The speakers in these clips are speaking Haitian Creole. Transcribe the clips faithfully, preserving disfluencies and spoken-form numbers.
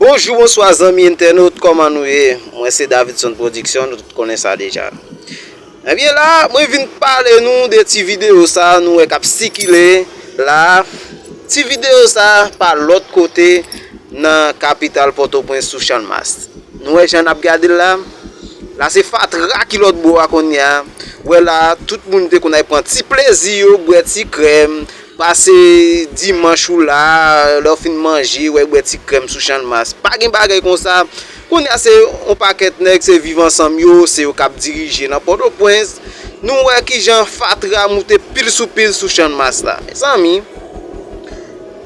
Bonjou, bonswa zanmi entènot, kòman nou ye? Mwen se Davidson Production, nou tout konnen sa deja. Ebyen la, mwen vin pale nou de ti videyo sa nou wè k ap sikile la. Ti videyo sa pa lòt kote nan kapital Pòtoprens sou Channmas. Nou wè jan n ap gade l la? La se fatra ki lòt bò a kounye a. Wè la, tout moun te konn al pran ti plezi yo, bwè ti krèm, pase dimanch ou la, lè w fin manje, wè bwè ti krèm sou Channmas. Pa gen bagay konsa. Kounye a se yon pakèt nèg, se Viv Ansanm yo, se yo k ap dirije nan Pòtoprens. Nou wè kijan fatra moute pil sou pil sou Channmas la. Mezanmi,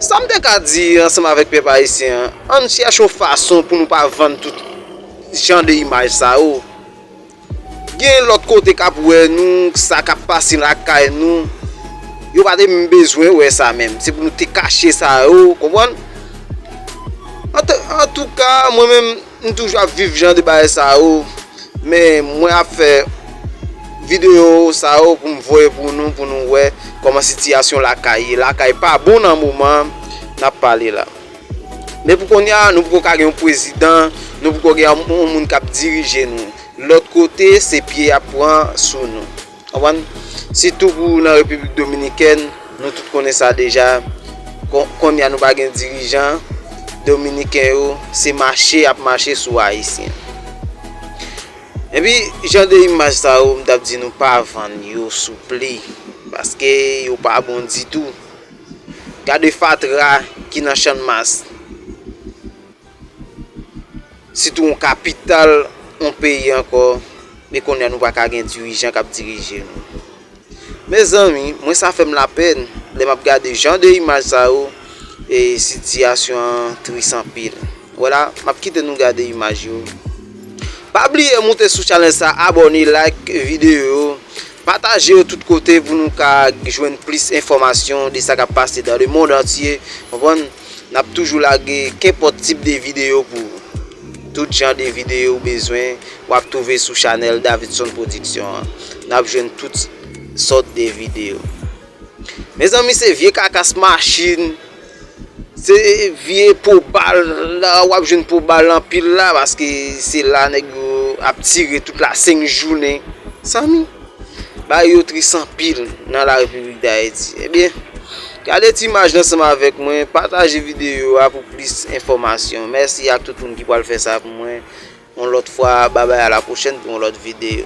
sa m te ka di ansanm avèk pèp ayisyen an, ann chèche yon fason pou nou pa vann tout jan de imaj sa yo. Gen lòt kote k ap wè nou, sa k ap pase lakay nou. Yo pa te menm bezwen wè sa menm. Se pou nou te kache sa yo, konprann? Antouka, mwen menm, m toujou ap viv jan de bagay sa yo. Men mwen ap fè videyo sa yo pou m voye pou nou, pou nou wè kòman sitiyasyon lakay ye. Lakay pa bon nan moman n ap pale la. Men pou kounye a, nou poko ka gen yon prezidan, nou poko gen yon, yon moun k ap dirije nou. Lòt kote, se pye y ap pran sou nou. Konprann? Sitou pou nan Repiblik Dominikèn, nou tout konnen sa deja. Kon-, kounye a nou pa gen dirijan. Dominiken yo, se mache y ap mache sou Ayisyen. Epi, jan de imaj sa yo, m t ap di nou pa vann yo, souple. Paske yo pa bon ditou. Gade fatra ki nan Channmas. Sitou yon kapital yon peyi ankò, men kounye a nou pa ka gen dirijan k ap dirije nou. Mezanmi, mwen sa fè m lapèn lè m ap gade jan de imaj sa yo, e sitiyasyon an tris anpil. Vwala, m ap kite nou gade imaj yo. Pa bliye moute sou chanèl sa, abòne, like videyo yo, pataje yo tout kote pou nou ka jwenn plis enfòmasyon de sa k ap pase dans le monde entier. Konprann? N ap toujou lage kenpòt tip de videyo pou ou. Tout jan de videyo ou bezwen, w ap twouve sou chanèl Davidson Production an. N ap jwenn tout sòt de videyo. Mezanmi, se vye kakas machin, se vye po bal la, w ap jwenn po bal anpil la, paske se la nèg yo ap tire tout la senk jounen. Zanmi, bagay yo tris anpil nan la Repiblik Dayiti. Ebyen, gade ti imaj la ansanm avèk mwen, pataje videyo a pou plis enfòmasyon. Mèsi ak tout moun ki pral fè sa pou mwen. Yon lòt fwa, babay, a la pwochèn pou yon lòt videyo.